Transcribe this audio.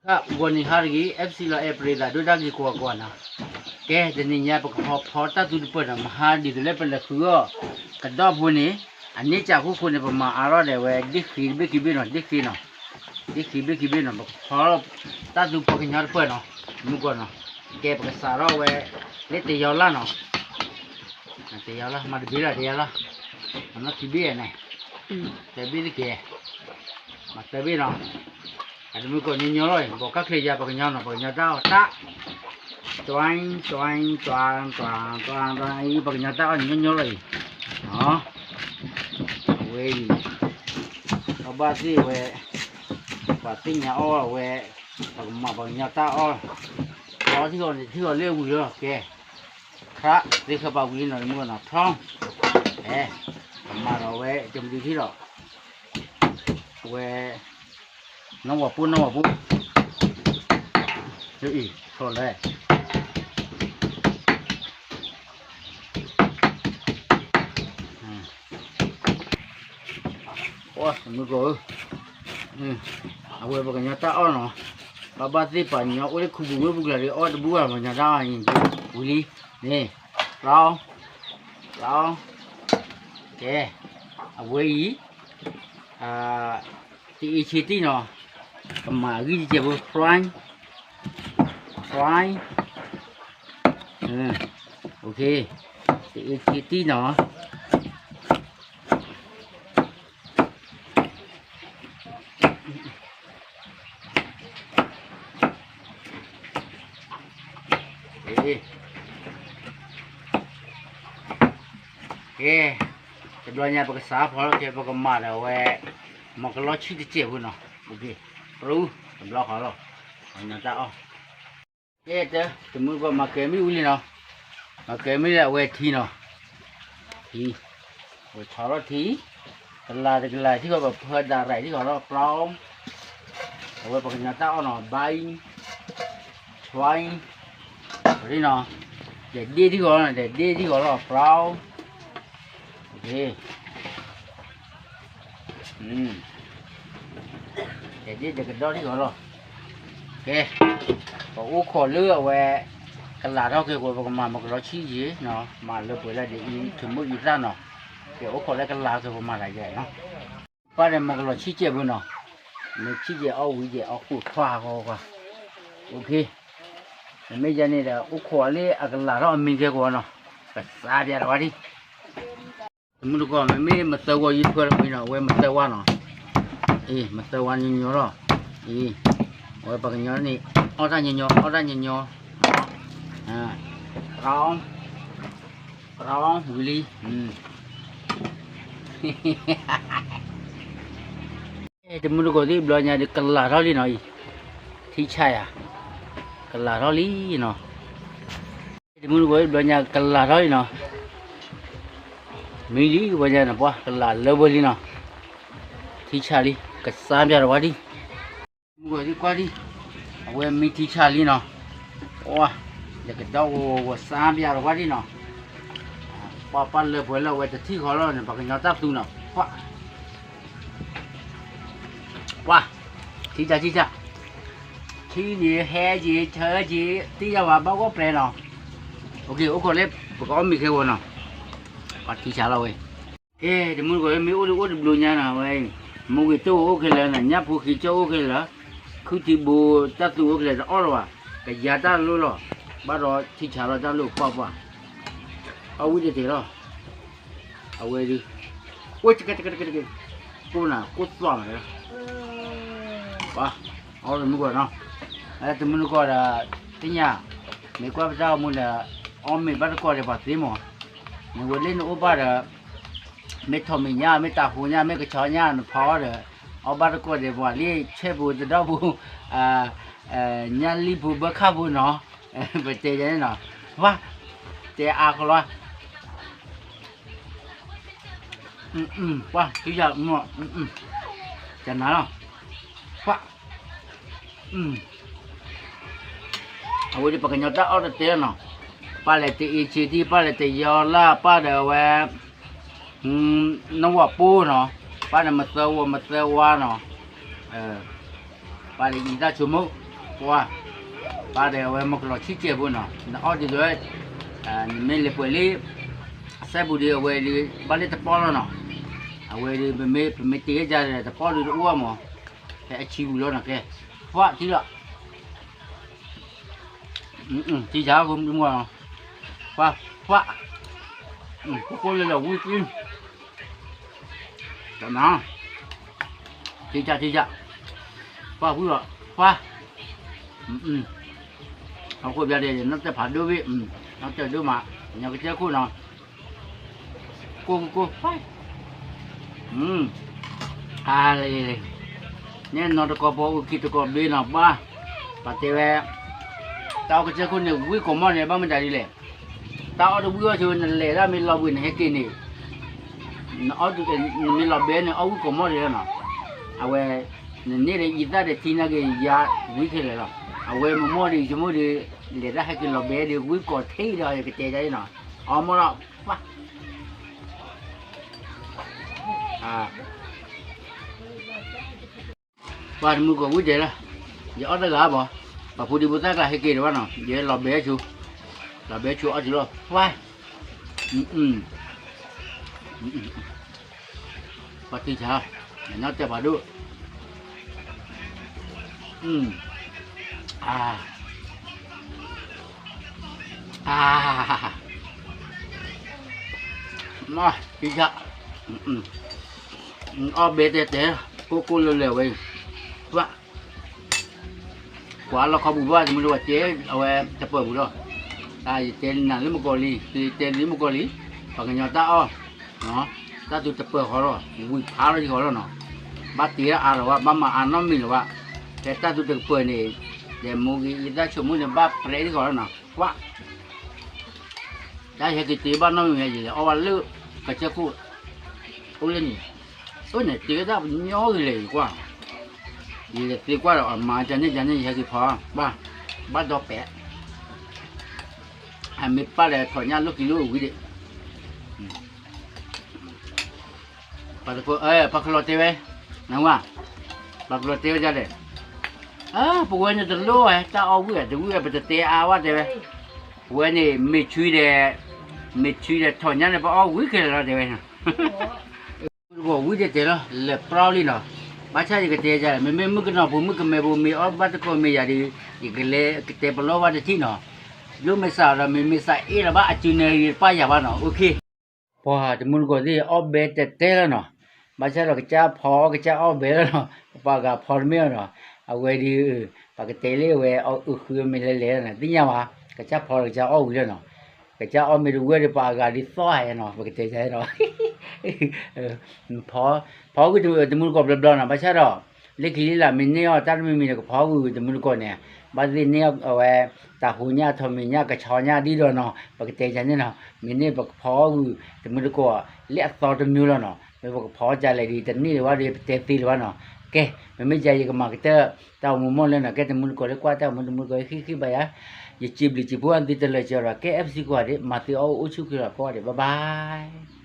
ခါဂီၤနံၤဟါတဂ့ၤ F C လီၤ အဲၣ်ပြ့သးဒိၣ်တၢ်ဂ့ၤကိးဂၤကိးဂၤနီၤ. ကဲ တနံၤညါပကဖီဖီတၢ်သူတပၢၢ်နီၤ မဟါဒ်သိးလၢပလဲၤဃုအီၣ် ကဒီၣ်ဖိန့ၣ် အန့ၢ်စးခိၣ်ဃိန့ၣ် ပမၤအါထီၣ်ဒီးဝဲ ဒ့ၣ်ဃံတဘ့ၣ်ခံဘ့ၣ်နီၤ ဒ့ၣ်ဃံနီၤ ဒ့ၣ်ဃံဘ့ၣ်ခံဘ့ၣ်နီၤ ပကဖီထီၣ်တၢ်သူပှၤကညီတပၢၢ်နီၤ မုၢ်ကီၢ်နီၤ. ကဲ ပကစးထီၣ်ဝဲ လၢတယီၤလၢ်နီၤ တယီၤလၢ် မၤတဘ့ၣ်လၢတယီၤလၢ် မၤနီၢ်ခံဘ့ၣ်န့ၣ် သၢဘ့ၣ်တက့ၢ် မၤသၢဘ့ၣ်နီၤ. အတမုၢ်ကီၢ်ညီညီလီၤအံၤ ဘီကၢ်ချ့ယၤ ပှၤကညီနီၤ ပှၤကညီတၢ်အီၣ်တၢ် တွၢ်တွၢ်တွၢ်တွၢ်တွၢ် ပှၤကညီတၢ်အီၣ်ညီညီလီၤအံၤ အဝဲအံၤ အဘၣ်သ့ၣ်ဝဲ ပှၤသ့ၣ်ညါအီၣ်ဝဲ ပကမၤပှၤကညီတၢ်အီၣ် အီထံဂီၤန့ၣ်ထံဂီၤလၢအဝံၤလီၤ ကဲ ခရၣ်သ့ၣ်ဃၢပာ်ဝံၤလံနီၤ တမုၢ်ကီၢ်နီၤ ထီ အဲ ကမၤဒီးဝဲ ကမဒုထံၣ်ဒီး အဝဲ နီၢ်ဝၤပိၢ်နီၢ်ဝၤပိၢ် အံၤ ထီလဲၣ် အိ တမုၢ်ကီၢ်ဧၢ, အဝဲပှၤကညီတၢ်အီၣ်နီၤ, ဘၣ်ဘၣ်သ့ၣ်ပှၤကညီအိၣ်လၢခူပူၤဝ့ၢ်ပူၤကျါဒီး အီၣ်တဘူၣ်ဘၣ် ပှၤကညီတၢ်အီၣ်အံၤ ဝံၤလံ, န့ၣ်, ပျီ, ပျီ, ကဲ, အဝဲအံၤ တအ့ဆ့တံၢ်နီၤ, ကမၤအဂံၢ်တစဲးဖိ fry, fry, တအ့ဆ့တံၢ်နီၤ. ကဲ, တဘျီညါပကစးဖီလီၤကဲ ပကမၤဒီးဝဲ မီၤကလီဆံၣ်တစဲးဖိနီၤ, ပရူ တဘျီဃီလီၤ, ပှၤကညီတၢ်အီၣ် ကဲတၢ် တမုၢ်ကီၢ်မၤကဲမ့ၢ်ဝံၤလံနီၤ, မၤကဲမ့ၢ်လၢအဝဲထံနီၤ, ထံ, အဝဲဆီထီၣ်ထံ, ကလၤတကလၤထံဃီ ပဖၢဒၣ်ရၤထံဃီလီၤ ပျီ, အဝဲပှၤကညီတၢ်အီၣ်နီၤ ဘါအံၤ, ဆွါအံၤ, နီၤ, ဒဲးဒ့ၣ်ထံဃီလီၤ ဒဲးဒ့ၣ်ထံဃီလီၤ ပျီ ကဲဒ့ၣ်ဒဲးကဒီးထံဃီလီၤ. ကဲ, ပအိၣ်ခိးလၢအဝဲ ကလၤထီၣ်က့ၤ ပကမၤမီၤကလီဆံၣ်ယံၤနီၤ, မၤလၢပှဲၤလၢဒ်အံၤ ထုးမုၢ်အံသၣ်နီၤ, ကဲအိၣ်ခိးလၢကလၤက့ၤပမၤတၢ်ယဲနီၤ, ပၢ်ဒီးမီၤကလီဆံၣ်စဲးဖိနီၤ, မ့ၢ်ဆံၣ်စဲးအီၣ်ဝံၤကဲအီၣ်ခိၣ်ထွါဃီကွၢ်, အိၣ်ခ့, မ့မ့ၢ်ယဲန့ၣ်ဒီး အိၣ်ခိးလၢအကလၤထီၣ်အမံၤကဲကဝီၤနီၤ, ကစးပၠးတဝါဒံး တမုၢ်တကီၢ် မ့မ့ၢ်မသၢဝီယဖၢလီၤမံနီၤ အဝဲမသၢဝါနီၤ, အံၤ မသၢဝါညီညီလီၤ, အံၤ အဝဲပှၤကညီန့ၣ် အီၣ်တၢ်ညီညီ အီၣ်တၢ်ညီညီ, ကရီ, ကရီဝံၤလံ, တမုၢ်တကီၢ်သ့ၣ်ဘျီညါဒီးကလၤထီၣ်လံနီၤအံၤ, ထံဆးယၤ, ကလၤထီၣ်လံနီၤ. တမုၢ်တကီၢ်သ့ၣ်ဘျီညါကလၤထီၣ်လံနီၤ, မံလံဝဲညါနီၤ ပှၤကလၤလၢဝဲလံနီၤ, ထံဆးလံ ကစါပၠးတဝါဒံး, တမုၢ်တကီၢ်သ့ၣ်ကွၢ်ဒံး, အဝဲမံထံဆးလံနီၤ, ပှၤ ယကဒီးဝဲစါပၠးတဝါဒံးနီၤ, ပှၤပၢ်လၢပှဲၤလၢအဝဲတထံၣ်ဃီလီၤန့ၣ် ပှၤကညီတၢ်သူနီၤ, ပှၤ ပှၤ, ထံဆးထံဆး, ထံန့ၣ်ဟဲက့ၤ ဆၢက့ၤ သ့ၣ်ညါဝဲဘၣ်ဂီၢ်ပျဲနီၤ, အိၣ်ခိးလၢ ပကအီၣ်မ့ၤခဲဂီၤနီၤ, ပှၤထံဆးလီၤဝဲ, ကဲ တမုၢ်တကီၢ်မ့ၢ်အိၣ်လၢအိၣ်တဘျီညါနီၤဝဲ, မူဂ့ၤတိၢ်အိၣ်ခဲလၢာ်နီၤ ညၣ်ဖိဃံကၠီၣ်အိၣ်ခဲလၢာ်, ခုထံဘိတၢ်သူအိၣ်ခဲလၢာ်တအီၣ်လၢၤဘၣ်, ကယၤတၢ်လိၣ်လီၤ, ဘၣ်ဒီးထံဆးလီၤတၢ်လိၣ်ပှၢ်ပှၢ်, အီၣ်ဝံၤတတဲာ်လီၤ အဝဲဒုး, အိၣ်ကကကကကက, ကိၣ်နၤ ကိၣ်သွၣ်မး, ပှၤ, အီၣ်တမုၢ်ကီၢ်နီၤ, တမုၢ်နကီၢ်ဒီး သ့ၣ်ညါ, မ့ၢ်ကွၢ်ပတၢ်အိၣ်မူဒီး အီၣ်မ့ၤဘၣ်တကီၢ်ဒီးပှၤသ့မး, နဝဲလၢနအိၣ်ဘၣ်ဒီး မ့ၢ်ထိးမံၤညါ မ့ၢ်တၤဟူညါ မ့ၢ်ကဆီညါ နဖီအီၣ်ဒီး အီၣ်ဘၣ်တကီၢ်ဒီးပှၤလၢဆဲၣ်ပူၤတဒီပူၤ ညၣ်လံၣ်ပူၤဘၢခၣ်ပူၤနီၤ, ပတဲယဲန့ၣ်နီၤ, ပှၤ, တဲအါကလီၤ, ပှၤ, တနၤလီၤ, ပှၤ, အဝဲဒၣ်ပှၤကညီတၢ်အီၣ်တတဲလီၤနီၤ, ပၢ်လဲၤတအ့ဆ့တံၢ် ပၢ်လဲၤတယီလၢ် ပၢ်ဒီးအဝဲ နီၢ်ဝၤပိၢ်နီၤ, ပၢ်ဒီးမသၢဝီၤမသၢဝါနီၤ, ပၢ်ဒီးအံသၣ်ဆိကမိၣ် ပှၤ, ပှၤဒီးအဝဲမ့ၢ်ကလီၤဆံးကဲးဖိနီၤ, နအီၣ်ဒ်သိးဝဲ, နမ့ၢ်လဲၤပှဲၤလံ, အစဲဘူးဒီးအဝဲဒီး ဘၣ်လၢတပီၢ်လီၤနီၤ, အဝဲဒီးပမ့ၢ်, ပမ့ၢ်တ့ကဲဒီးတပီၢ်ဒီးတအိၣ်မး, ဖဲအဆံပူၤလီၤနီၤကဲ, ဖှၣ်ထံလီၤ, ထံဆါ, ဖှၣ်, ဖှၣ်, ကိၢ်ကိၢ်လၢလၢဝံၣ်ကံ တနၤ, ထံဆါထံဆါ, ပှၤဝံၤလီၤ, ပှၤ, ဟီၣ်ခိၣ်ပျါဒီး နီၢ်တဲဖးဒိၣ်ဘ့ၣ်, နီၢ်တဲဒိၣ်မး, ညီကစၢၢ်ခိၣ်နီၤ, ကိၢ်ကိၢ်ကိၢ်, အါလံ, န့ၣ်နီၢ်တကီၢ်ပှၤအိၣ်ခံတကီၢ်ဘ့ၣ်နီၤ ပှၤ, ပှၤတဲဝဲ, တၢ်အီၣ်ကစၢၢ်ခိၣ်န့ၣ် ဝံၣ်ကိာ်မီၢ်န့ၣ် ဘၣ်မတၤဒ်လဲၣ် တၢ်အီၣ်တဝံၣ်အီၣ်ဆိ နလဲၤဒၣ်မ့ၢ်လီၤဘှံးနဟဲက့ၤန့ၣ်, နအီၣ်, နမ့ၢ်လီၤဘဲန့ၣ် အီၣ်ဝံၣ်ကိာ်မီၢ်ဒံးလီၤနီၤ, အဝဲ, နန့ၢ်ဒီးယသၣ်ဒီးထံနာ်က့ၤ ယၤဝံၣ်ခဲလၢာ်လီၤ, အဝဲမ့ၢ်မိၢ်ဒီးယဆိကမိၣ်ဒီး, လဲၤတၢ်ဟဲက့ၤလီၤဘဲဒီး ဝံၣ်ကိာ်ထံဒီး ယကတဲဒ်အံၤနီၤ, အီၣ်မီၢ်လီၤ, ပှၤ ပှၤတမုၢ်တကိးဝံၣ်ဒဲးလီၤ, ယအီၣ်တဂၤဘၣ်, ပှၤဖိဒံဖိသၣ်ကျါဟဲက့ၤဒံးဘၣ်နီၤ, ယလီၤဘဲဆိ, လီၤဘဲဆိအီၣ်တုၤလီၤ, ပှၤ, ပှၤထံဆါ, နီၢ်တဲဖးဒိၣ်, အါ အါ, ထံဆါ, အီၣ်ဘဲတဲတဲ, ကိၢ်ကိၢ်လၢလၢဝဲ, ပှၤ, ကွၢ်လီၢ်ခီပူၤဘၣ် တမုၢ်တကိးတဲ, အဝဲတပၢၢ်ပူၤလီၤ, ယတဲနၤလၢမုၢ်ကီၤလံ, ယတဲနၤလၢမုၢ်ကီၤလံ, ပှၤကညီတၢ်အီၣ် တၢ်သူတပၢၢ်ဃီလီၤ, ဝံၤဖးလီၤယဂီၢ်လီၤနီၤ, ဘၣ်တ့အါလီၤဘၣ်, ဘၣ်မၤအါနီတမံၤလၢၤဘၣ်, ဖဲတၢ်သူတကပၢၢ်န့ၣ်, ဒီးမိၢ်ဂ့ၤယသၣ်ဆိကမိၣ်န့ၣ် ဘၣ်ပြဲးယဂီၢ်လီၤနီၤ, ကွၢ်, တၢ်ဟဲက့ၤတ့ဘၣ်နီတမံၤ ယလဲၤအီၣ်ဘၣ်လၢ, ကစၢၢ်ခိၣ်, အိၣ်လၢန့ၣ်, အိၣ်န့ၣ်တ့တၢ်ပညီဂ့ၤလဲၣ် ယကွၢ်, ယလဲၤသ့ကွၢ်ဒီးအမၤကန့ၣ်ကန့ၣ် ယဟဲက့ၤဖီ, ဘၣ်, ဘၣ်ဒီးပဲာ် အမ့ၢ်ပၢ်ဒီးထီၣ်ညၣ်လိၣ်ကံလိၣ်ဝံၤဒီး, ပှၤကလီၤတဲဝဲ, နဝါ, ပှၤကလီၤတဲဝဲဒ်လဲၣ်, ပဝဲန့ၣ်တလိၣ်ဝဲ တၢ်အီၣ်ဝံၣ်တဝံၣ်ဝဲ ပတတဲအါဝဲတဲဝဲ, ပဝဲန့ၣ် မ့ၢ်ဆှံဒီး, မ့ၢ်ဆှံဒီးထီၣ်ညၣ်န့ၣ် ပအီၣ်ဝံၣ်ခဲလၢာ်လီၤတဲဝဲ တမုၢ်တကိးဝံၣ်တဲတဲလီၤ လဲၤပြီလံနီၤ, ဘၣ်ဆၣ်ယကတဲယၤ မ့မ့ၢ်မုၣ်ကနီၤဖိမုၣ်ကမဲဖိမ့ၢ်အီၣ်ဘၣ်တကိးမ့ၢ်ယၤဒီး, ယကလဲၤကတဲပလီၢ်ဘၣ်တထံၣ်နီၤ, ဒိၣ်မ့ၢ်စးဒီး မ့မ့ၢ်စးအ့ၣ်လီၤဘၣ်အစုန့ၣ် ယပၢ်ယၤဘၣ်နီၤ, အိၣ်ခ့, ပှၤတမုၢ်တကိးသ့ၣ်အီၣ်ဘဲတဲတဲလီၤနီၤ, ဘၣ်ဆၣ်ဒီးကစၢ်ဖီအီၣ်ကစၢ်အီၣ်ဘဲလီၤနီၤ, ပှၤဂၤဖီတမ့ၢ်အီၤနီၤ, အဝဲဒီး, ပှၤကတဲလၢအဝဲအီၣ်အုးဃုမ့ၢ်လဲၤလဲၤလီၤနီၤ သ့ၣ်ညါဘၣ်, ကစၢ်ဖီဒီးကစၢ်အီၣ်ဝံၤလီၤနီၤ, ကစၢ်အီၣ်မ့ၢ်တဝံၣ်ဒီးပှၤအဂၤဒ်သီၣ်ဧါနီၤ ပကတဲယၤနီၤ ဖီဝံၣ်တမုၢ်တကိးဘျီဘျီနီၤ ဘၣ်ဆၣ်ဒီး, လၢခံလံလၢ်မ့ၢ်န့ၢ်အီၤတၢ်တမံၤမံၤဒီးကဖီဝံၣ်တမုၢ်တကိးန့ၣ်, ဘၣ်သ့ၣ်န့ၢ်အဝဲ, တၢ်ဟူညၣ်ထီၣ်မံၤညၣ်ကဆီညၣ်ဒ်ဒီးနီၤ ပကတဲယၤန့ၣ်နီၤ မ့ၢ်န့ၢ်ပကဖီဝံၣ်တမုၢ်တကိး, လၢအသီတမံၤလီၤနီၤ မ့ၢ်ပကဖီကလဲၣ်ဒီးတန့ၢ်လၢၤဘၣ်ဒီးပတဲသ့လၢၤဘၣ်နီၤ, ကဲ, မ့မ့ၢ်ယၤယကမၤကတၢၢ်, တၢ်အိၣ်မူမီၢ်လၢနီၤ ကဲတမုၢ်တကိးလၢကွၢ်တၢ်အိၣ်မူတမုၢ်တကိးဃံဃံဘၣ်ယၤ, ယစံးဘျုးစံးဖှိၣ်အသုတလၢာ်ကီဒီး ကဲ FC ကိးဂၤဒဲး မၤသုအီၣ်အိၣ်ဆူၣ်ချ့လီၤကိးဂၤဒဲး bye bye